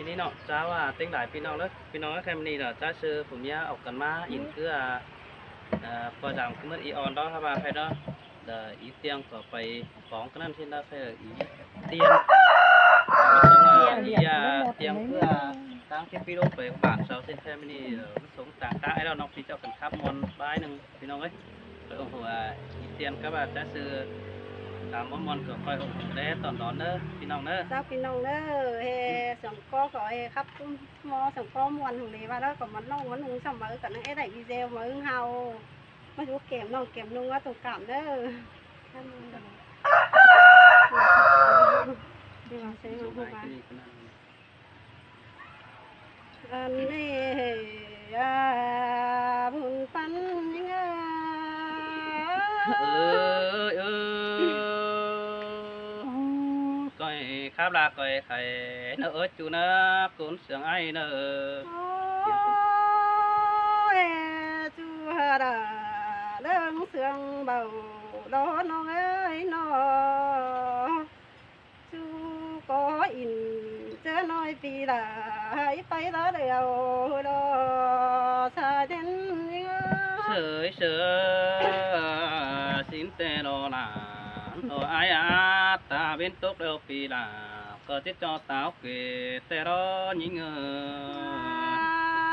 ນີ້ເນາະ ຈ້າວ່າເຕັງຫຼາຍພີ່ນ້ອງເດີ ພີ່ນ້ອງເອີຍ. ແຄ່ມື້ນີ້ເນາະ ຈ້າເຊີຜູ້ເມຍອອກກັນມາອິນເກືອ ເອີ ພໍຈາກມື້ມື້ອີອອນເນາະ ຖ້າວ່າໃຜເນາະ ເອີ ອີຕຽງກໍໄປຂອງກັນນັ້ນທີ່ເນາະ ໃຜອີຕຽງ ເອີ ມາສົ່ງ ເອີ ອີຕຽງເພື່ອທາງທີ່ປີລົງໄປບ້ານເຊົາເຊັ່ນ ແຄ່ມື້ນີ້ ເອີ ມາສົ່ງຕ່າງໆ ໄອ້ເນາະ ນ້ອງປີເຈົ້າກັນຄັບມ່ວນບາຍໜຶ່ງ ພີ່ນ້ອງເອີຍ. ຂ້ອຍໂອ້ໂຫ ອາ ອີຕຽນກັບອາຈານຊື່ ຕາມມ່ວນໆ ກໍຄ່ອຍໂອ້ໂຫແດ່ຕອນນອນເດີ ພີ່ນ້ອງເດີ. ເຈົ້າ ພີ່ນ້ອງເດີ ແຫ່ສອງກໍກໍແຫ່ຄັບໝໍສອງກໍມ່ວນຫູເລວ່າແລ້ວກໍມັນນ້ອງມັນນຸງຊ່ຳມາເອີກັນນາງເອໄດ້ວີເຊວມາເອີເຮົາ ມາຢູ່ເກມນ້ອງເກມນຸງວ່າຕົງກາມເດີ. ອັນນີ້ ອາ ບຸນປັນຍິງເອີຍ ເອີຍ ເອີຍ ກ້ອຍຄາບລາກ້ອຍໄຂ່ເນີ ເອີຍ ຈູນາ ກົນເສືອງອ້າຍເນີ ໂອ້ຍ ຈູຫາດາ ເລື່ອງເສືອງເບົາ ດອນ້ອງເອີຍເນາະ. ຊູກໍອິນເຈີນ້ອຍປີລາ ໃຫ້ໄປລາດຽວດອ ສາເດັນເຊີຍເຊີຍ ຊິນແຕ່ລໍຫຼານລໍອາຍອາ ຕາເວັນຕົກແລ້ວປີລາ ກໍຊິເຈາະຕາວເກແຕ່ລໍຍິງເອີຍ.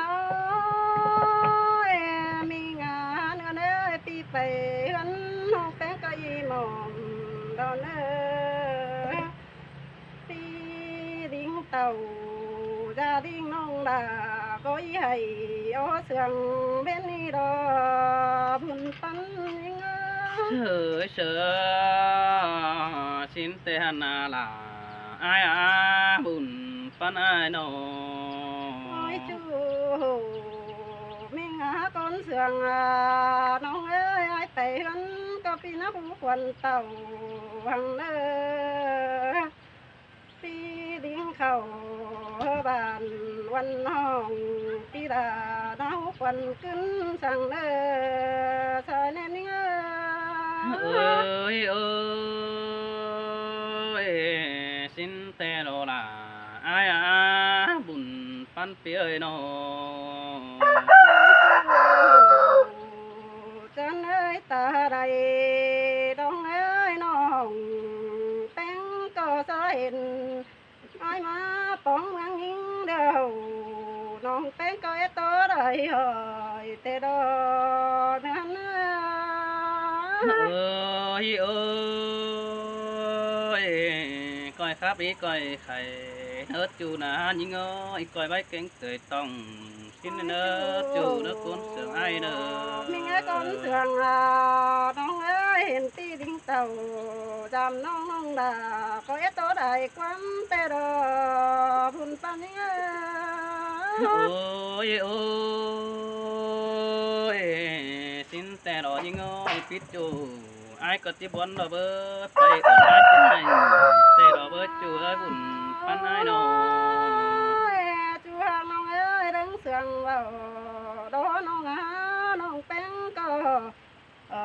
ໂອ້ຍ ມີງານເອີຍ ປີໄປເຮືອນນ້ອງແປ້ງກໍອີໝອມດອນເອີຍ ປີດິງເຕົ້າ ຈາດິງນ້ອງລາ ກໍອີໃຫ້ອໍເຊື່ອງເບັນນີ້ດອ ບຸນປັນຍິງເອີຍ ເຊີຍເຊີຍ ຊິນແຕ່ຫັ້ນນາລາ ອາຍອາ ບຸນປັນອ້າຍນ້ອງ ໂອ້ຍ ຈູ ມີງາກ່ອນເຊື່ອງ ນ້ອງເອີຍ ອ້າຍໄປເຮືອນກໍປີນະຜູ້ຄວັນເຕົ້າຫັງເດີ ປີດິງເຂົ້າບ້ານວັນນ້ອງ ປີລານາວຄວັນຂຶ້ນສັງເດີ ຊາຍແນນເອີຍ ເອີຍ ເອີຍ ຊິນແຕ່ລໍລາ ອາຍອາ ບຸນປັນປີເອີຍນ້ອງ ຈັນເອີຍຕາໃດ ນ້ອງເອີຍ ນ້ອງແປ້ງກໍສະເຫັນ ອ້າຍມາປອງເມືອງຍິງເດີ ນ້ອງແປ້ງກໍເອໂຕໄດ້ເຮີ້ຍແຕ່ດອນນັ້ນ ເອີຍ ເອີຍ ກ້ອຍຄັບອີກ້ອຍໄຂ່ເຮີ້ຍ ຈູນາຍິງເອີຍ ກ້ອຍໄວ້ເກັ່ງເຕີຍຕ້ອງ ກິນເນີ ຈູເນີ ກົນເຊື່ອງອ້າຍເນີ ມີແງ່ກົນເຊື່ອງອາ ນ້ອງເອີຍ ເຫັນຕີດິງເຕົ້າ ຈຳນ້ອງນ້ອງດາ ກໍເອໂຕໄດ້ຄວາມແຕ່ດອ ບຸນປັນຍິງເອີຍ ໂອ້ຍ ໂອ້ຍ ຊິນແຕ່ດອຍິງເອີຍ ປິດຈູ ອ້າຍກໍຕິບອນດອເບີ ໄປອອນອ້າຍຈະໃຫ້ແຕ່ດອເບີ ຈູເອີຍ ບຸນປັນອ້າຍນ້ອງ ຈູຮັກນ້ອງເອີຍ ເລື່ອງເຊື່ອງເວົ້າ ດອນ້ອງຫາ ນ້ອງແປ້ງກໍ ເອີ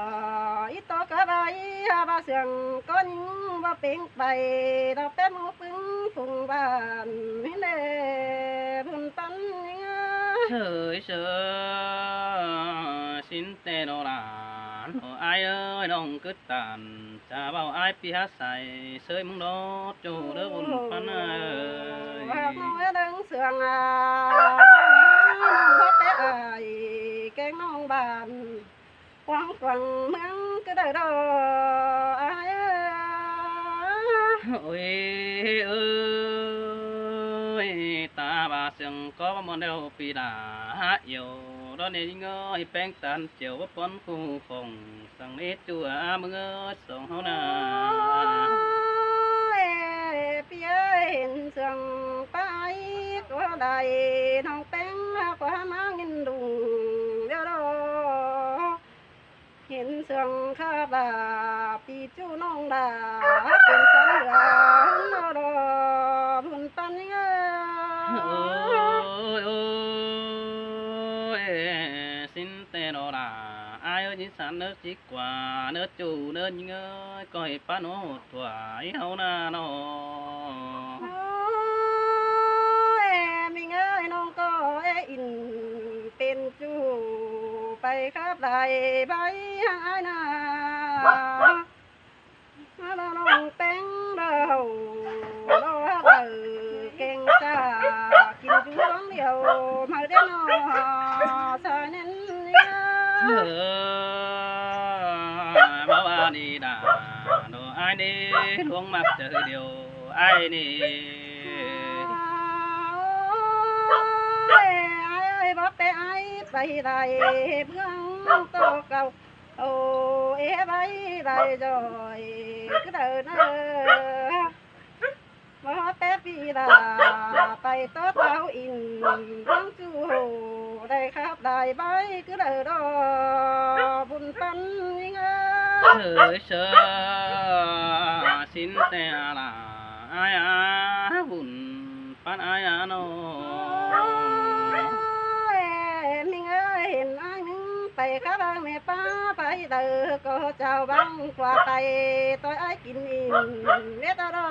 ອີໂຕກະບາຍ ຫາບາເຊື່ອງກໍຍິງບໍ່ເປັງໄປ ດອກແປ້ງໝູປຶງຝູງບ້ານ ເຫັນເດບຸນປັນຍິງເອີຍ ເຊີຍເຊີຍ ຊິນແຕ່ດອລາ ໂອອ້າຍເອີຍ ນ້ອງກຶດ ຕານຈະເວົ້າອ້າຍປີຫາໃສ ເຊີຍມຶງເດີ ຈູເດີບຸນປັນອ້າຍເອີຍ ຫາກນ້ອງເອີຍ ເລື່ອງເຊື່ອງອາ ນ້ອງຮັກແຕ່ອ້າຍ ແກ້ງນ້ອງບ້ານ ກວ້າງຂວາງເມືອງກະໄດ້ດອກອ້າຍເອີຍ ໂອ້ຍເອີຍ ຕາບາເຊື່ອງກໍບໍ່ມ່ວນແລ້ວ ປີດາຫາອຽວດອກເນຍິງເອີຍ ແປ້ງຕານ ເຈົ້າບໍ່ປ້ອນຄູ່ຂອງສັງເນຈູອາເມືອງເອີຍ ສອງເຮົານາ ໂອ້ຍ ເປັນເຊື່ອງໄປກໍໄດ້ ນ້ອງແປ້ງກວ່າມາເງິນດຸງດຽວດອ ເຫັນເຊື່ອງຄາບາ ປີຈູນ້ອງດາ ເປັນສັນເຫຼືອດອ ບຸນປັນເອີຍ ໂອ້ຍ ໂອ້ຍ ຊິນແຕ່ດອລາ ອ້າຍເອີຍ ຍິນສັນເນີ ກວ່າເນີ ຈູເນີຍິງເອີຍ ກໍໃຫ້ປາໂນດຖວາຍເຮົານານ້ອງ ໂອ້ຍ ໄດ້ໃບຫາງອ້າຍນາ ມາລະນ້ອງແປ້ງເດີ ລໍຮັກເດີເກັ່ງຈ້າ ກິນຢູ່ດວງດຽວ ມາເດີນ້ອງຊາຍແໜ້ນເອີ ເອີ ມາວ່ານີ້ນາ ນ້ອງອ້າຍນີ້ ຫຼວງມັກໃຈດຽວ ອ້າຍນີ້ ໂອ້ຍ ອ້າຍເອີຍ ບໍ່ແປອ້າຍໄປໄດ້ເບື້ອງໂຕເກົ່າ ໂອເອໄວ້ໄດ້ຈອຍຄືເດີເນີ ບໍ່ແປປີລາ ໄປຕໍ່ເຕົ້າອິນ ເມືອງຈູ ໄດ້ຂັບໄດ້ໄວຄືເດີດອ ບຸນປັນຍິງເອີຍ ເອີຍເຊີ ຊິນແຕ່ລາ ອ້າຍອາ ບຸນ ປານອາຍອານ້ອງ ໂອ້ຍ ມິງເອີຍ ເຫັນອ້າຍມິງໄປຄາບາງແມ່ປ້າໄປເດີ ກໍເຈົ້າບັງກວ່າໄປ ຕ່ອຍອ້າຍກິນອີ່ມເວດດອ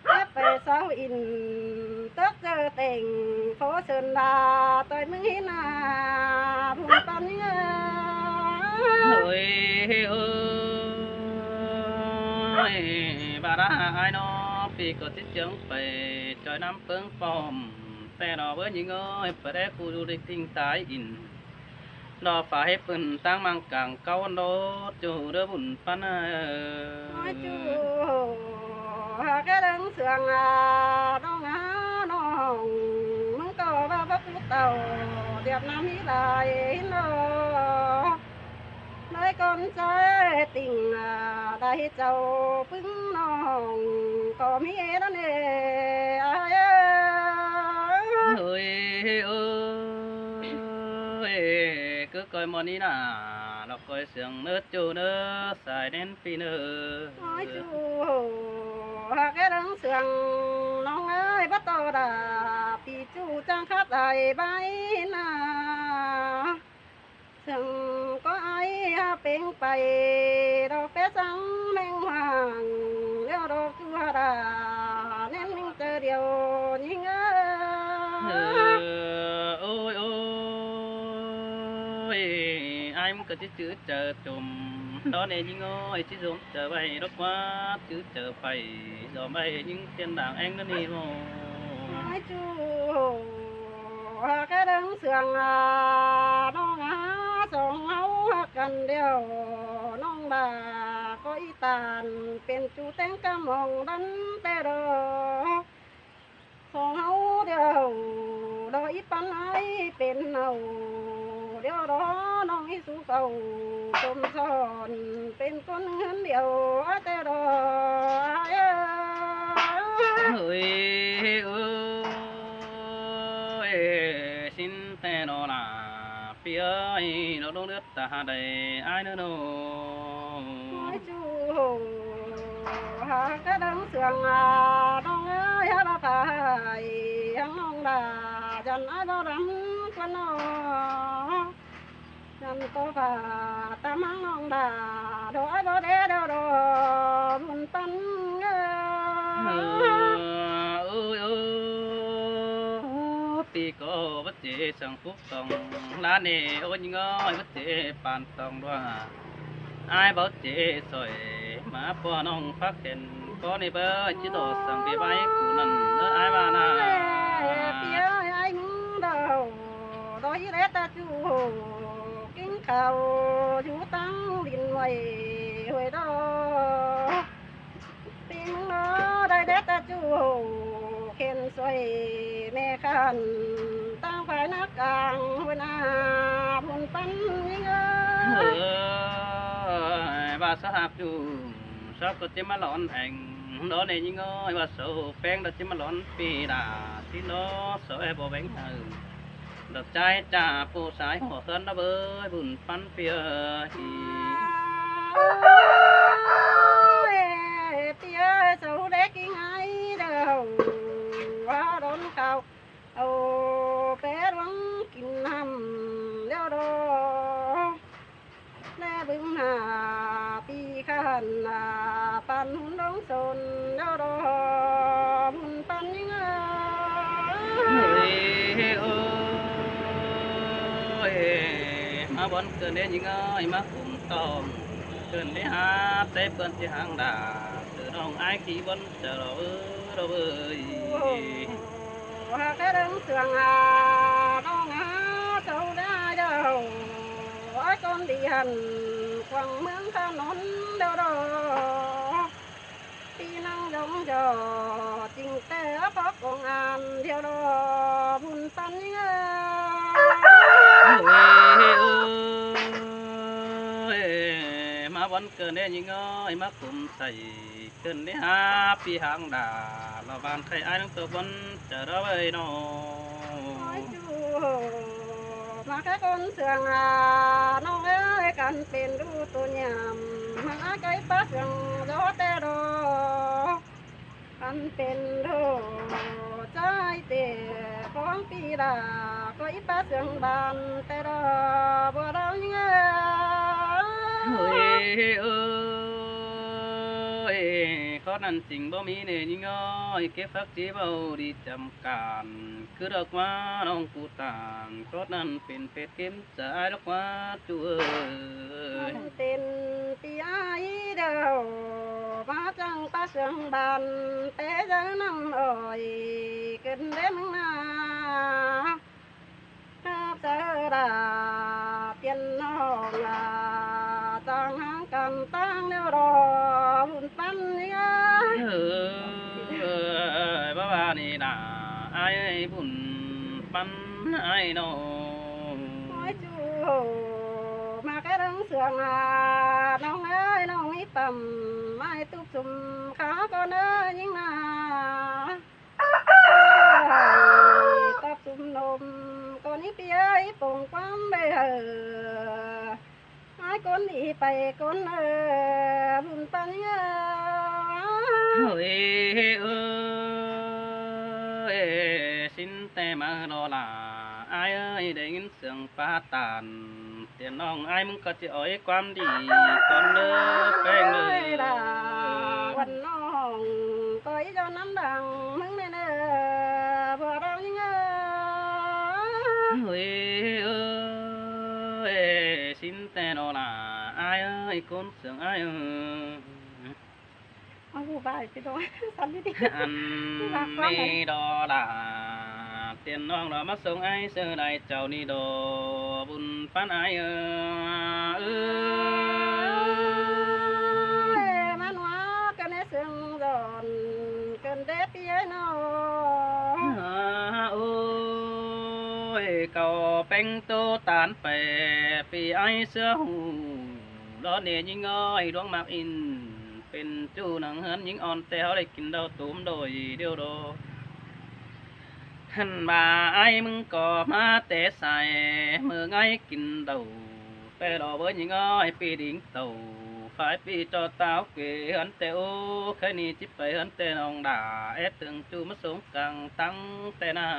ແອບໄປເຊົາອິນ ຕົກເຈີເຕັງ ໂພເຊີນດາ ຕ່ອຍມຶງເຫັນໜ້າ ບຸນປັນເອີຍ ເອີຍ ເອີຍ ບາດາອ້າຍນ້ອງ ປີກໍຊິເຈີງໄປ ຈອຍນ້ຳເປິງປ້ອມ ແຕ່ນອເວີຍຍິງເອີຍ ປະແດກກູຢູ່ດິກຕິງຕາຍອິນ ດອກຟ້າໃຫ້ປືນຕັ້ງມັງກາງເກົ້າໂນດ ຈູເດີບຸນປັນເອີຍ ໂອ້ຍ ຈູ ຫາກແກ່ເລິງເຊື່ອງອາ ນ້ອງອານ້ອງ ມຶງກໍວ່າພະຄູເຕົ້າ ດຽບນ້ຳມີຫຼາຍເນາະ ເລີຍກ່ອນໃຈຕິ່ງ ໄດ້ເຈົ້າປຶງນ້ອງ ກໍມີເອລະເນ ອ້າຍເອີຍ ເອີຍ ເອີຍ ຄືກ້ອຍມໍນີ້ນາ ລະກ້ອຍເຊື່ອງເນີຈູເນີ ສາຍແໜ້ນປີເນີ ໂອ້ຍ ຈູ ຫາກແກ່ເລິງເຊື່ອງ ນ້ອງເອີຍ ບໍ່ຕໍ່ດາ ປີຈູຈັ່ງຂັບໄດ້ໄວນາ ເຊິ່ງກໍອາຍຫາເປັງໄປ ດອກແປສັງແມງຫວ່າງ ແລ້ວດອກຈູຫາດາ ແໜ້ນມິງເຈີດຽວຍິງເອີຍ ເອີ ໂອ້ຍ ໂອ້ຍ ອ້າຍມັນກໍຊິຈື່ເຈີຈົມ ດອກແນ່ຍິງເອີຍ ຊິສົມເຈີໄວ້ດອກວ່າ ຈື່ເຈີໄປ ຍອມໄວ້ຍິງຕຽນດາງແອງນັ້ນນີ້ໂມ ໂອ້ຍ ຈູ ຫາກແກ່ເລິງເຊື່ອງອາ ນ້ອງອາ ສອງເຮົາຮັກກັນດຽວ ນ້ອງບາກໍອີຕານ ເປັນຈູແຕ່ງກະໝອງດັນແຕ່ດອ ສອງເຮົາດຽວ ດອກອີປັນອ້າຍເປັນເອົາ ດຽວດອ ນ້ອງອີສູ່ເກົ່າ ສົມສອນ ເປັນຄົນເຮືອນດຽວ ອ້າຍແຕ່ດອ ອ້າຍເອີຍ ເອີຍ ເອີຍ ຊິນແຕ່ນອລາ ປີເອີຍ ນ້ອງລົງເລືອດຕາຫາໄດ້ອ້າຍເນີນ້ອງ ໂອ້ຍ ຈູ ຫາກະດັງເຊື່ອງອາ ນ້ອງເອີຍ ຫາລະພາຍ ຫາງນ້ອງດາ ຢັນອ້າຍບໍ່ດຳກວ່ານ້ອງ ຍັນໂຕພາຕາມຫາງນ້ອງດາ ດອກອ້າຍບໍ່ແດ່ດອກ ບຸນປັນເອີຍ ເອີ ເອີຍ ເອີຍ ປີກໍບໍ່ເຈສັງ ຕອງລາເນ ໂອຍິງເອີຍ ບໍ່ເຈປານຕອງດ້ວຍ ອ້າຍບໍ່ເຈຊ່ອຍ ມາປົວນ້ອງຟັກເຫັນ ກໍນີ້ເບີ ຈິດອກສັງເບໄວ້ກູນັ້ນເອີ ອ້າຍວ່ານາ ເປີຍອ້າຍມຶງເດີ ດອຍເລຕາຈູ ກິນເຂົ້າຢູ່ຕັ້ງດິນໄວ້ຫ້ວຍດອກ ປີເມືອງນາໄດ້ແດ່ຕາຈູ ເຂັນຊ່ວຍແມ່ຂັນ ຕັ້ງພາຍນາກາງຫົວໜ້າບຸນປັນຍິງເອີຍ ເອີຍ ວ່າສະຫາກຢູ່ ສາວກໍຈິມາຫຼອນແອງ ດອເນຍິງເອີຍ ວ່າໂຊແປ້ງດອກຈິມາຫຼອນປີດາ ທີ່ນອໂຊແອບໍ່ແຫວງເອີຍ ດອກຈາຍຈາຜູ້ຊາຍຫົວເຮືອນລະເບີຍ ບຸນປັນປີເອີຍ ເອີຍ ປີເອີຍ ເຊົາແລກິງໄອເດີ ວ່າດົນເຂົ້າ ເອົາແປດວັງກິນນ້ຳແລ້ວດອ ແລບຶງໜ້າປີຂັນ ປານຮຸນດົງຊົນແລ້ວດອ ບຸນປັນຍິງເອີຍ ເອີຍ ເອີຍ ວັນເກີດແດ່ຍິງເອີຍ ມາກຸມຕ້ອມ ເກີດໄດ້ຫາແຕ່ເພື່ອນທີ່ຫາງດາ ເກີດນ້ອງອ້າຍທີ່ວັນຈະລໍເອີ ລໍເອີຍ. ຫາກແຕ່ເລື່ອງເຊື່ອງຫາ ນ້ອງຫາເຈົ້າໄດ້ເດີ ອ້າຍຄົນດີຫັ້ນ ຂວາງເມືອງຖະໜົນເດີ ທີ່ນັ່ງຢອງຍໍ ຈິງແຕ່ພະກົງອານ ດຽວລໍບຸນປັນເອີຍ. ເອີຍ ເອີຍ ມາວັນເກີດແດ່ຍິງເອີຍ ມາກຸມໃສ່ ເກີດໄດ້ຫາປີຫາງດາ ລະຫວ່າງໄຂ່ອ້າຍທັງຕົວບົນຈະລະເວີຍນ້ອງ ມາແຄ່ຄົນເຊື່ອງອາ ນ້ອງເອີຍ ກັນເປັນດູໂຕຍາມ ມາໄກ່ປາເຊື່ອງໂດແຕ່ດອ ກັນເປັນໂດໃຈເຕຂອງປີດາ ໄກ່ປາເຊື່ອງບານແຕ່ດອ ບໍ່ດາວຍິງເອີຍ. ເອີຍ ເອີຍ ເອີຍ ຂໍ້ນັ້ນຈິງບໍ່ມີແນ່ຍິງເອີຍ ເກັບຜັກຈີເວົ້າດີຈຳ ການຄືດອກວ່ານ້ອງປູຕານ ກໍນັ້ນເປັນເປັດເກັມຈະອາຍດອກວ່າຈູເອີຍ ເປັນປີອາຍດາວ ມາຈັງປາເຊື່ອງບານ ແຕ່ເຈົ້ານຳອ້ອຍ ເກີດເດ້ນໜ້າ ເຈົ້າດາປ່ຽນນ້ອງລາ ຈາງຫາງກັນຕ່າງແນວລໍ ບຸນປັນເອີຍ. ເອີຍ ເອີຍ ບໍ່ວ່ານີ້ນາ ອ້າຍເອີຍ ບຸນປັນອ້າຍນ້ອງ ໂອ້ຍຈູ ມາແກ່ເລື່ອງເຊື່ອງອາ ນ້ອງເອີຍ ນ້ອງມີປຳ ໄມ້ຕຸບຊຸມຂາກ່ອນເອີຍຍິງນາ ຕອບຊຸມນົມ ກ່ອນນີ້ປີເອີຍ ປົງຄວາມໄປເອີ ອ້າຍຄົນດີໄປກ່ອນເອີ ບຸນປັນເອີ. ເອີຍ ເອີຍ ຊິນແຕ່ມາລໍລາ ອ້າຍເອີຍ ໄດ້ຍິນສຽງປາຕານ ຕຽນນ້ອງອ້າຍ ມຶງກໍຊິເອົາຄວາມດີກ່ອນເດີ ແປ້ງເດີ ວັນນ້ອງກໍອີຈອນນຳດັງ ມຶງແນ່ເດີ ບໍ່ດາວຍິງເອີ. ເອີຍ ເອີຍ ຊິນແຕ່ນໍຫຼ້າ ອ້າຍເອີຍ ຄົນເຊື່ອງອ້າຍເອີຍ ເອົາຜູ້ບ່າຍຊິດອກ ສັນດີໆ ອັນນີ້ດອລາ ຕຽນນ້ອງດອກມາສົ່ງອ້າຍເຊີນອ້າຍເຈົ້ານີ້ດອກ ບຸນປານອ້າຍເອີຍ ເອີ ມາໜວກກັນແນ່ເຊິ່ງດອນ ເກີນເດປີອ້າຍນ້ອງ ໂອ້ຍ ເຂົາແປ້ງໂຕຕານໄປ ປີອ້າຍເຊື່ອຫູ ດອນເນຍິງເອີຍ ດວງໝາກອິນ ເປັນຈູ່ໜັງເຮືອນຍິງອ່ອນ ແຕ່ເຮົາໄດ້ກິນເຫຼົ້າຕູມໂດຍດຽວດອກ ຫັ້ນວ່າອ້າຍມຶງກໍມາແຕ່ໃສ ເມື່ອໄງກິນເຫຼົ້າ ແຕ່ດອກເວີຍຍິງເອີຍ ປີດິງເຕົາ ຝາຍປີຈອດຕາວເກ ເຮືອນແຕ່ໂອ ໃຄນີ້ຈິໄປເຮືອນແຕ່ນ້ອງດາ ແອດເຖິງຈູ່ມາສົ່ງກາງຕັ້ງແຕ່ໜ້າ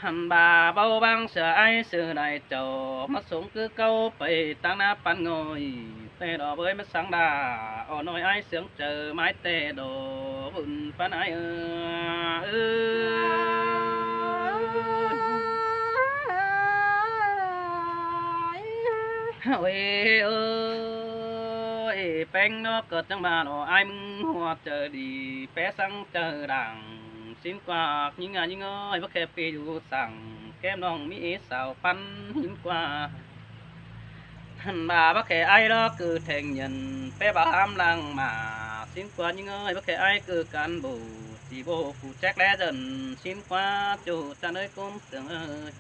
ຫັ້ນວ່າເວົ້າບາງເຊື່ອອ້າຍເຊື່ອນາຍເຈົ້າ ມາສົ່ງຄືເກົ່າໄປຕາງໜ້າປານງ່ອຍ ແຕ່ດອກເວີຍມາສັງດາ ອ່ອນນ້ອຍອ້າຍເຊື່ອງເຈີ ມາແຕ່ດອກບຸນປານອ້າຍເອີຍ ເອີຍ ໂອ້ຍ ເອີຍ ແປ້ງດອກເກີດຈັ່ງມາດອກ ອ້າຍມຶງຫົວໃຈດີ ແປສັງເຈີດັງ ຊິນກວາກຍິງອາຍິງເອີຍ ບໍ່ແຄ່ປີຢູ່ສັງ ແກ້ມນ້ອງມີເອສາວປັນຫິນກວ່າ ຫັ້ນວ່າບໍ່ແຄ່ອ້າຍດອກຄືແທ່ງເງິນ ແປບໍ່ຫ້າມຫຼັງມາ ຊິນກວາກຍິງເອີຍ ບໍ່ແຄ່ອ້າຍຄືການບູ ຊິບໍ່ຜູ້ແຈກແລເດີນ ຊິນກວາກຈູຈັນເອີຍ ກົມເຊື່ອງເອີຍ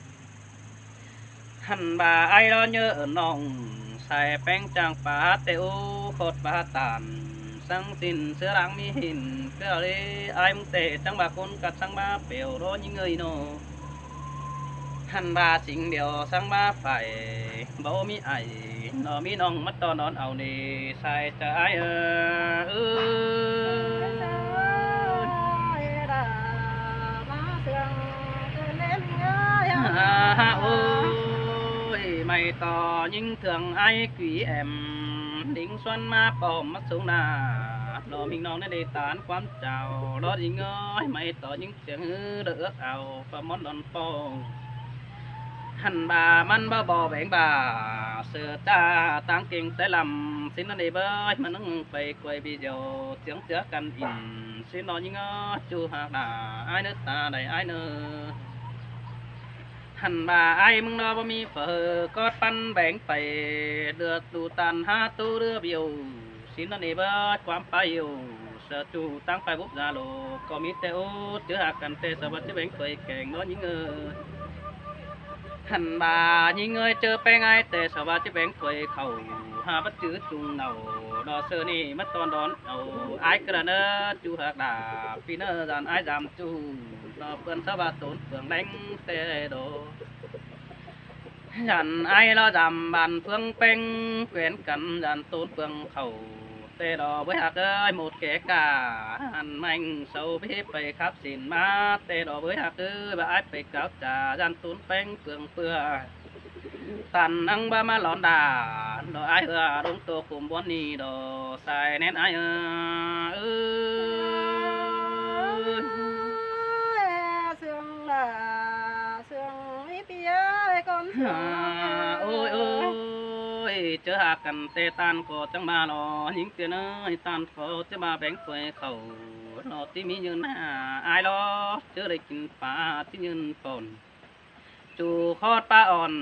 ຫັ້ນວ່າອ້າຍດອກເຍີນ້ອງ ສາຍແປ້ງຈາງປາແຕ່ໂອ ໂຄດປາຕານ ສັງສິນເສືອລາງມີຫີນ ເກືອເລອ້າຍມຶງເຕະ ຈັ່ງວ່າຄົນກັດສັງວ່າເປວ ໂລຍິງເອີຍໂນ ຫັ້ນວ່າສິ່ງດຽວສັງວ່າໄຟ ບໍ່ມີອ້າຍ ບໍ່ມີນ້ອງ ມາຕໍ່ນອນເອົາເນ ສາຍຈະອ້າຍເອີຍ ເອີຍ ມາເຊື່ອງເກີນເຫຼັ້ນເອີຍ ໂອ້ຍ ໄມ້ຕໍ່ຍິງເຖືອງອ້າຍ ກະແອມ ດິງຊວນມາປ້ອມມາສູງໜ້າ ດອກມິງນ້ອງໄດ້ຕານຄວາມເຈົ້າ ລອດຍິງເອີຍ ໄມ້ຕໍ່ຍິງສຽງຮື ເດີເອິກເອົາປະມອນດອນປ້ອງ ຫັ້ນວ່າມັນບໍ່ ບໍ່ແບງບ່າ ເສືອຈ້າຕ່າງເກັ່ງແຕ່ລຳ ຊິນນັ້ນເອເບີຍ ມັນໄປກວຍບີດຽວ ສຽງເສືອກັນອິນ ຊິນນ້ອຍຍິງເອີຍ ຈູຮັກດາ ອ້າຍເນີຕາໄດ້ອ້າຍເນີ. ຫັ້ນວ່າອ້າຍມຶງເນາະ ບໍ່ມີເຝີ ກອດປັນແບງໄປ ເລືອດຕູຕານຫາຕູເຫຼືອບຽວ ຊິນນັ້ນເອເບີຍ ຄວາມປາຍຢູ່ ເສືອຈູຕ່າງໄປບຸບຢາໂລ ກໍມີແຕ່ໂອດ ຈື່ຮັກກັນແຕ່ສະຫວັດຈະແບງຖ້ວຍແກງເນາະຍິງເອີຍ. ຫັ້ນວ່າຍິງເອີຍ ເຈີແປງອ້າຍແຕ່ສະຫວັດຈະແບງຖ້ວຍເຂົ້າ ຫາບັດຈື່ຈຸງເນົ່າ ດອກເສືອນີ້ມາຕ້ອນດອນເອົາ ອ້າຍກະລະເນີ ຈູຮັກດາ ປີເນີ ຢ້ານອ້າຍຢາມຈູ ດອກເພື່ອນສະຫວັດໂຕນເປືອງແລງແຕ່ດອກ ຢ້ານອ້າຍລາວຢາມບ້ານເຟືອງແປງແຂວນກັນ ຢ້ານໂຕນເປືອງເຂົ້າ ແຕ່ດອກເວີຍຮັກເອີຍ ໝົດແກ່ກາ ຫັ້ນແມງເສົາເບໄປຂັບສິນມາ ແຕ່ດອກເວີຍຮັກເອີຍ ວ່າອ້າຍໄປກ່າວຈາ ຢ້ານໂຕນແປງເປືອງເປືອ ຕັນນັງວ່າມາຫຼອນດາ ດອກອ້າຍເອີຍ ລົງໂຕຄຸມບ່ອນນີ້ດອກ ສາຍແໜ້ນອ້າຍເອີຍ ເອີຍ ເຊື່ອງລາ ເຊື່ອງອີ່ປີເອີຍ ກ່ອນເຊື່ອງ ໂອ້ຍ ໂອ້ຍ ເຈີຮັກກັນແຕ່ຕານກໍຈັ່ງມາຫຼໍ ຍິງເຕີນເອີຍ ຕານກໍຈະມາແບ່ງຖ້ວຍເຂົ້າ ຫຼໍທີ່ມີຢືນຫາອ້າຍຫຼໍ ເຈີໄດ້ກິນປາທີ່ຢືນປ່ອນ ຈູຄອດປາອ່ອນ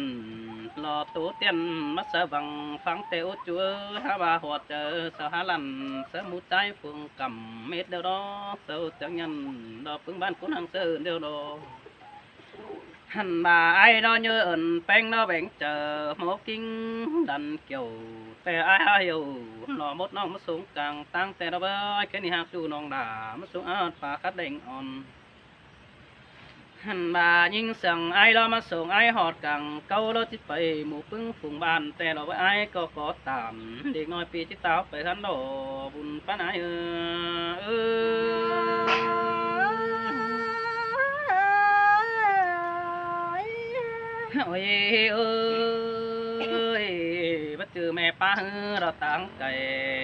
ຫຼໍໂຕຕຽນມາສະຫວັງ ຟັງແຕ່ໂອຈູເອີຍ ຫາວ່າຫົວໃຈສາວຫາລັນ ສະໝູໃຈຟຶງກຳ ເມັດດຽວດອກ ເຊົາຈັກຍັນ ດອກປຶງບ້ານກຸນຫັງເຊີນດຽວດອກ. ຫັ້ນວ່າອ້າຍເນາະເຍີເອີ້ນແປງເນາະແຫວງເຈີ ໝໍກິງດັນກ່ຽວ ແຕ່ອ້າຍຫາເຫຽວ ຫຼໍໝົດນ້ອງມາສົ່ງກາງ ຕັ້ງແຕ່ລະເບີຍ ແຄ່ນີ້ຫາກຢູ່ນ້ອງດາ ມາສົ່ງອາດປາຄັດແດງອ່ອນ ຫັ້ນວ່າຍິງເສືອງອ້າຍລາວມາສົ່ງອ້າຍຮອດກາງເກົາ ລາວຊິໄປໝູ່ປຶງຝູງບ້ານ ແຕ່ລາວໄວ້ອ້າຍກໍຂໍຕາມ ເດັກນ້ອຍປີຊິຕາວໄປທັນດອກ ບຸນປານອ້າຍເອີຍ ເອີຍ ໂອ້ຍ ເອີຍ ບໍ່ຈື່ແມ່ປ້າເຮີ ລາວຕາງໄກ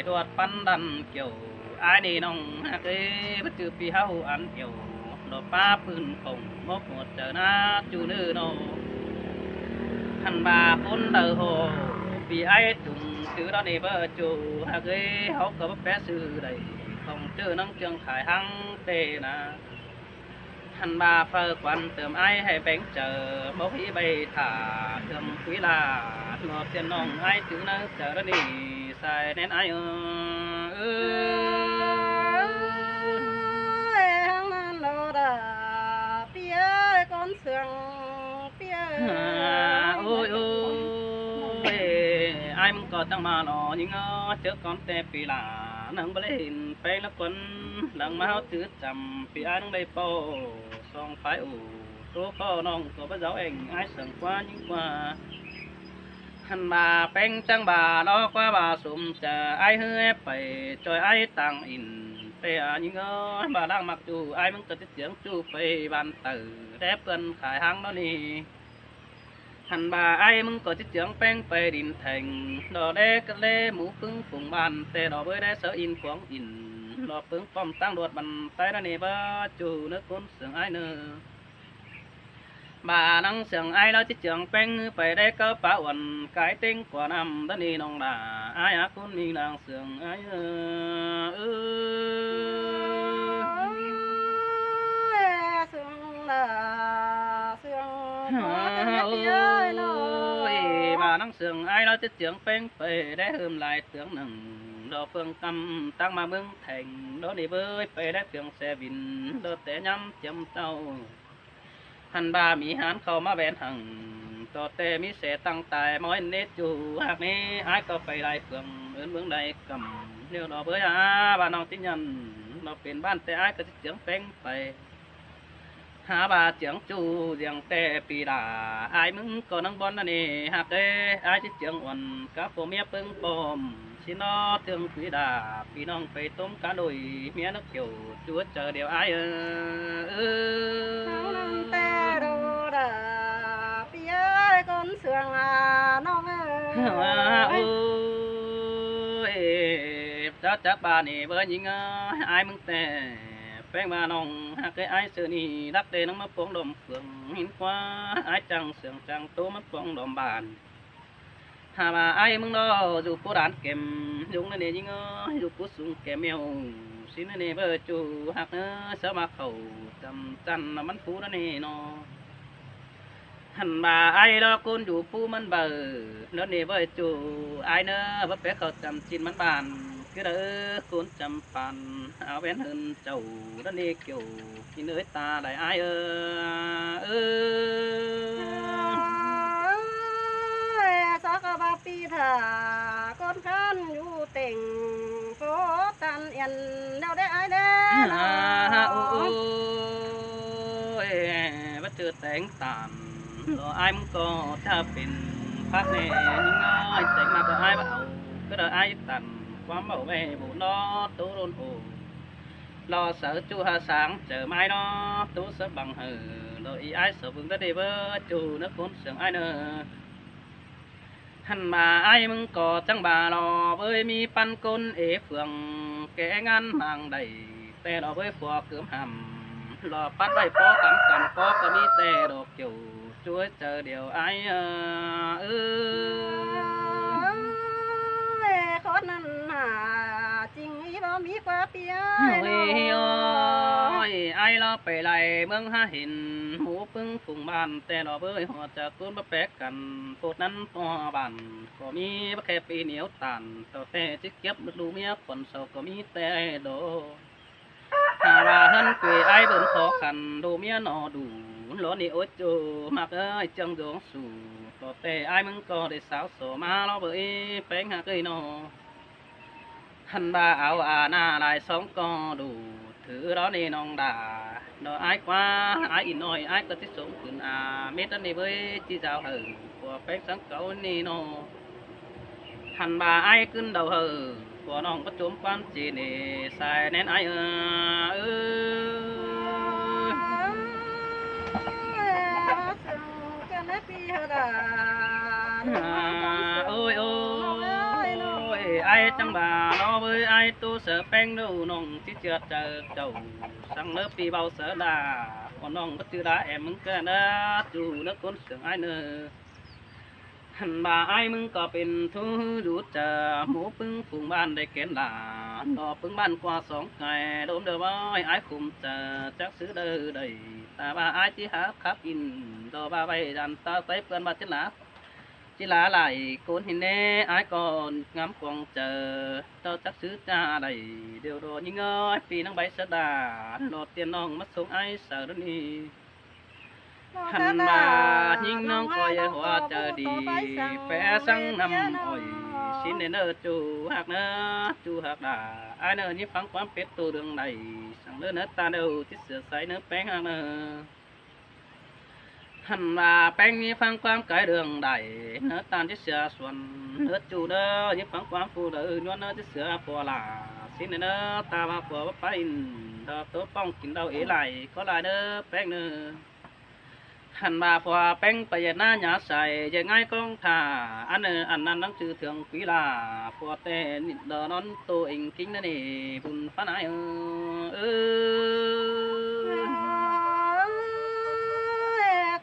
ດວດປັນດັນກ່ຽວ ອ້າຍນີ້ນ້ອງຮັກເອີຍ ບໍ່ຈື່ປີເຮົາອັນອຽວ ດອກປາປືນຂອງໝອກຫົວໃຈນາຈູເນີເນາະ ຫັ້ນວ່າຄົນເດີໂຮ ປີອ້າຍຈຸງຈື່ດອກນີ້ເບີຈູ ຮັກເອີຍ ເຮົາກໍບໍ່ແປຊື່ໄດ້ ຂອງເຈີນັງເຈືອງຂາຍຫັງເຕນາ ຫັ້ນວ່າເຝົ້າຄວັນເຕີມອ້າຍໃຫ້ແບ່ງເຈີ ບໍ່ມີໃບຖ້າເຄື່ອງຄຸຍລາ ເນາະ ເປັນນ້ອງອ້າຍຈື່ນາເຈີດອກນີ້ ສາຍແໜ້ນອ້າຍເອີຍ ເອີຍ ຫັ້ນນັ້ນໂລດາ ປີເອີຍ ກ່ອນເຊື່ອງ ປີເອີຍ ໂອ້ຍ ໂອ້ຍ ອ້າຍມຶງກໍຈັ່ງມາເນາະ ຍິງເອີຍ ເຈີກ່ອນແຕ່ປີລາ ນັງບໍ່ໄດ້ເຫັນແປງລະຄົນ ຫຼັງມາເຮົາຈື່ຈຳ ປີອ້າຍນັງໄດ້ພໍ ສອງຝ່າຍໂອ ໂຕພໍ່ນ້ອງກໍບໍ່ເຈົ້າແອ່ງ ອ້າຍເຊື່ອງກວ່າຍິ່ງກວ່າ ຫັ້ນວ່າແປງຈັ່ງວ່າລອກວ່າວ່າສົມຈະ ອ້າຍເຮືອໄປຈອຍອ້າຍຕ່າງອິນ ແຕ່ຍິງເອີຍ ວ່າລາງມັກຈູ ອ້າຍມຶງກໍຈະຈຽງຈູໄປບ້ານເຕີ ແຕ່ເພິ່ນຂາຍຫາງເນາະນີ້ ຫັ້ນວ່າອ້າຍມຶງກໍຈະຈຽງແປງໄປດິນແທ່ງ ດອກແດກະເລໝູປຶງຝູງບ້ານ ແຕ່ດອກເບີຍໄດ້ເຊົາອິນຂວາງອິນ ດອກເປິງປ້ອມຕັ້ງດວດບັນໄຕນະເນບາຈູເນີຄົນເສືອງອ້າຍເນີ ບານັງເສືອງອ້າຍລາວຈະຈຽງແປງໄປໄດ້ເກົ້າປາອ່ອນ ກາຍເຕັງກວ່ານ້ຳດະເນນ້ອງດາ ອ້າຍອາຄຸນມີນາງ ເສືອງອ້າຍເອີຍ ເອີຍ ເສືອງຫຼ້າ ເສືອງ ໂອ້ຍ ໂອ້ຍ ວ່ານາງເສືອງອ້າຍລາວຈະເຈືອງແປງໄປໄດ້ເຮີມຫຼາຍເຕືອງໜຶ່ງ ດອກເຟືອງກຳຕັ້ງມາເມືອງແທ່ງ ດອກນີ້ເບີຍໄປໄດ້ເຟືອງແຊວິນ ດອກແຕ່ຍາມຈຽມເຈົ້າ ຫັ້ນວ່າມີຫານເຂົ້າມາແວ່ນຫັງ ຕໍ່ແຕ່ມີແສຕັ້ງຕາຍ ມອຍເນດຢູ່ຫາກນີ້ ອ້າຍກໍໄປຫຼາຍເຟືອງ ເອີ້ນເມືອງໃດກຳ ແນວດອກເບີຍອາ ວ່ານ້ອງຈິຍັນ ດອກເປັນບ້ານແຕ່ອ້າຍກໍຈະເຈືອງແປງໄປ ຫາວ່າຈຽງຈູ້ຈຽງແຕ່ປີດາ ອ້າຍມຶງກໍນັ່ງບ່ອນນັ້ນເອ ຮັກເອີຍ ອ້າຍຈະຈຽງອ່ອນ ກັບຜົວເມຍເປິງປ້ອມ ຊິນອເຖິງປີດາ ພີ່ນ້ອງໄປຕົ້ມກະໂດຍ ເມຍນກຂຽວ ຈົວເຈີດຽວອ້າຍເອີຍ ເອີຍ ເຮົານັ້ນແຕ່ໂດດາ ປີເອີຍ ຄົນເຊື່ອງອາ ນ້ອງເອີຍ ໂອ້ຍ ເຈົ້າຈັກບາດນີ້ເບີຍຍິງເອີຍ ອ້າຍມຶງແຕ່ ແປ້ງວ່ານ້ອງຮັກເອີຍ ອ້າຍຊື່ນີ້ ຮັກແດ່ນາງມາປອງດອມເຟືອງ ເຫັນກວ່າອ້າຍຈັ່ງເຊື່ອງຈັ່ງໂຕມາປອງດອມບ້ານ. ຫາວ່າອ້າຍມຶງເນາະ ຢູ່ຜູ້ດານແກ້ມຍຸງນັ້ນເດຍິງເອີຍ ຢູ່ຜູ້ສູງແກ້ມແມວ ຊິນັ້ນເດເບີຈູຮັກເອີຍ ສາມາເຂົ້າຈຳຈັນນຳມັນຜູ້ນັ້ນເດເນາະ. ຫັ້ນວ່າອ້າຍລໍຄົນຢູ່ຜູ້ມັນເບີ ໂດນເດເບີຈູ ອ້າຍເນີ ບໍ່ໄປເຂົ້າຈຳຈິນມັນບ້ານ ຄືເດີຄົນຈຳປານ ອາແວ່ນເຮືອນເຈົ້າ ໂດນເດກ່ຽວກິນເອີຍຕາໄດອ້າຍເອີຍ. ເອີຍ ສາກະບາປີຖ້າ ຄົນຄັນຢູ່ເຕັງ ໂຄຕັນແອ່ນແນວໃດອ້າຍແດ່ ໂອ້ຍ ວ່າຈື່ແຕ່ງຕານ ລໍອ້າຍມຶງກໍຈະເປັນພັກແນ່ຍິງເອີຍ ແຕ່ງມາກໍອ້າຍບໍ່ເອົາ ກໍໄດ້ອ້າຍຕັນ ຄວາມເວົ້າແວ່ບໍ່ນອໂຕໂດນໂອ ລໍເສີຈູຫາສາງເຈີມາຍນໍ ໂຕສະບັງເຫີ ລໍອີອ້າຍສະເບິ່ງຕະເດເບີຈູເນີຄົນເຊື່ອງອ້າຍເນີ. ຫັ້ນວ່າອ້າຍມຶງກໍຈັ່ງວ່າລໍເວີຍ ມີປັນກົນເອເຟືອງ ແກ່ງານນາງໃດ ແຕ່ລໍເວີຍ ພວກເກີມຫ້າມ ລໍປັດໄວ້ພໍກຳກັນ ພໍກໍມີແຕ່ດອກກ່ຽວ ຊ່ວຍເຈີດຽວອ້າຍເອີຍ. ເອີຍ ຄົນນັ້ນໜ້າຈິງອີບໍ່ມີກວ່າປຽຍ ໂອ້ຍ ໂອ້ຍ ອ້າຍລໍໄປໄລ່ເມືອງຫາເຫັນ ໝູ່ປຶ້ງຝູງບ້ານ ແຕ່ລໍເວີຍ ຮອດຈາກຄົນບໍ່ແປກ ກັນໂພດນັ້ນຕໍ່ບ້ານ ກໍມີແຄ່ປີໜຽວຕານ ເທົ່າແຕ່ຊິເກັບລູກເມຍຂວັນເຊົາ ກໍມີແຕ່ດອກ ຫາວ່າເຮືອນກຸຍອ້າຍເບິ່ງຂໍຂັນ ລູກເມຍໜໍດູ ລໍນີ້ໂອໂຈ ມັກເອີຍ ຈັ່ງດວງສູ ກໍແຕ່ອ້າຍມຶງກໍໄດ້ສາວໂສມາ ລໍເບິ່ງອີແປງຫາເອີຍໜໍ. ຫັ້ນວ່າເອົາອານາຫຼາຍສອງກໍດູ ຖືລໍນີ້ນ້ອງດາ ນໍອ້າຍກວ່າ ອ້າຍອີນ້ອຍ ອ້າຍກໍຊິສົ່ງຂຶ້ນອາເມັດອັນນີ້ເວີຍ ຈິຈາວເຮີ ຜົວແປງສັງເກົານີ້ນໍ. ຫັ້ນວ່າອ້າຍຂຶ້ນເດົາເຮີ ຜົວນ້ອງປະຈົມຄວາມຈີເນ ສາຍແໜ້ນອ້າຍເອີຍ. ໂອ້ຍ ໂອ້ຍ ອ້າຍຈັ່ງວ່ານໍເວີຍ ອ້າຍໂຕເສືອແປງດູ ນ້ອງຊິເຊື່ອໃຈເຈົ້າ ສັງເລີປີເບົາເສືອດາ ພໍ່ນ້ອງກໍຈື່ດາແອມມຶງກະນາ ຈູເນີຄົນເຊື່ອງອ້າຍເນີ. ຫັ້ນວ່າອ້າຍມຶງກໍເປັນທູດາ ໝູ່ປຶ້ງຝູງບ້ານໄດ້ແກ່ນລາ ດອກປຶ້ງບ້ານກວ່າສອງໄກ ໂດມເດີວ່າອ້າຍຄຸມຈະຈັກຊື້ເດີໄດ້ ຕາວ່າອ້າຍຈິຫາຂັບອິນ ດອກວ່າໄວ້ດັນຕາໄປເປື້ອນວ່າຈິລາ ຈິລາຫຼາຍໂກນຫີນແນ່ ອ້າຍກໍງາມກວາງເຈີ ເຈົ້າຈັກຊື້ຈາໄດ້ ດຽວດອຍິງເອີຍ ປີນາງໃບສະດາ ດອກຕຽນນ້ອງມາສົ່ງອ້າຍສາວດຽວນີ້. ຫັ້ນວ່າຍິງນ້ອງກໍຢ່າຫົວໃຈດີ ແປສັງນຳອ້ອຍ ຊິນເນີຈູຮັກເນີ ຈູຮັກດາ ອ້າຍເນີຍິງຟັງຄວາມເປັດໂຕເລື່ອງໃດ ສັງເດີເນີຕາເດີ ຈິເສືອໃສເນີແປງຮັກເນີ. ຫັ້ນວ່າແປງຍິງຟັງຄວາມໄກເລື່ອງໃດ ເນີຕານຈິເສືອສວນເນີຈູເດີ ຍິງຟັງຄວາມຜູ້ເດີຍວນເນີຈິເສືອຜົວຫຼາ ຊິນເນີຕາວ່າຜົວໄປ ດອກໂຕປ້ອງກິນເຫຼົ້າເອຫຼາຍ ກໍຫຼາຍເດີແປງເນີ. ຫັ້ນວ່າຜົວແປງໄປເຮັດນາຫຍ້າໃສ່ ເຮັດງາຍກອງທ່າ ອັນເນີອັນນັ້ນໜັງສືເຖິງປີລາ ຜົວແຕ່ນອນໂຕເອງກິງນະນີ້ ບຸນປານອາຍເອີຍ.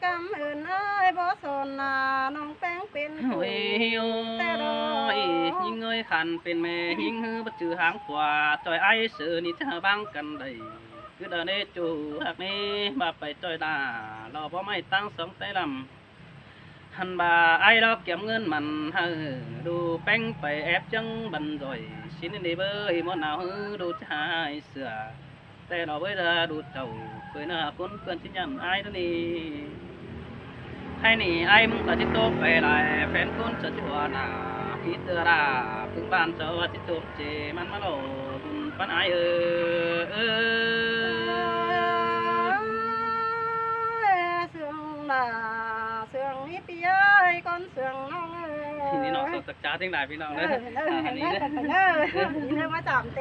ກຳເອີ້ນອ້າຍບໍ່ສົນໜ້າ ນ້ອງແປງເປັນຜູ້ແຕ່ດອກ ຍິງເອີຍ ຄັນເປັນແມ່ຍິງ ບໍ່ຈື່ຫາງຜົວ ຈ່ອຍອ້າຍຊື່ນີ້ຈະບາງກັນໄດ້ ຄືດາເນຈູຮັກນີ້ ມາໄປຈ່ອຍດາ ລໍບໍ່ໄມ້ຕັ້ງສອງໃຕ້ລຳ. ຫັ້ນວ່າອ້າຍລອກກຽມເງິນມັນໃຫ້ ດູແປງໄປແອບຈັ່ງບັນດອຍ ຊິນນີ້ເບີຍ ໝໍໜາວ ດູຈະຫາຍເສືອ ແຕ່ລອເວີຍ ລາດູເຈົ້າ ເຄີຍໜ້າຄົນເພື່ອນຊິຍາມອາຍໂດນີ້ ໃຫ້ໜີອ້າຍມຶງກໍຊິໂຕໄປຫຼາຍ ແຟນຄົນຈະຊິຫົວໜ້າ ທີ່ເທື່ອລາປຶງບ້ານເຈົ້າວ່າຊິໂຕ ເຈມັນມາຫຼໍ່ບຸນປານອາຍເອີ ເອີ ເຊື່ອງຫຼ້າເຊື່ອງນີ້ ພີ່ອ້າຍກ່ອນເຊື່ອງນ້ອງເອີຍ ນີ້ນ້ອງສາວຈັກຈ້າຈັ່ງໃດພີ່ນ້ອງເດີ ເອີ ເອີ ອັນນີ້ເດີ ເດີ ເດີ ມາຈາມເຕ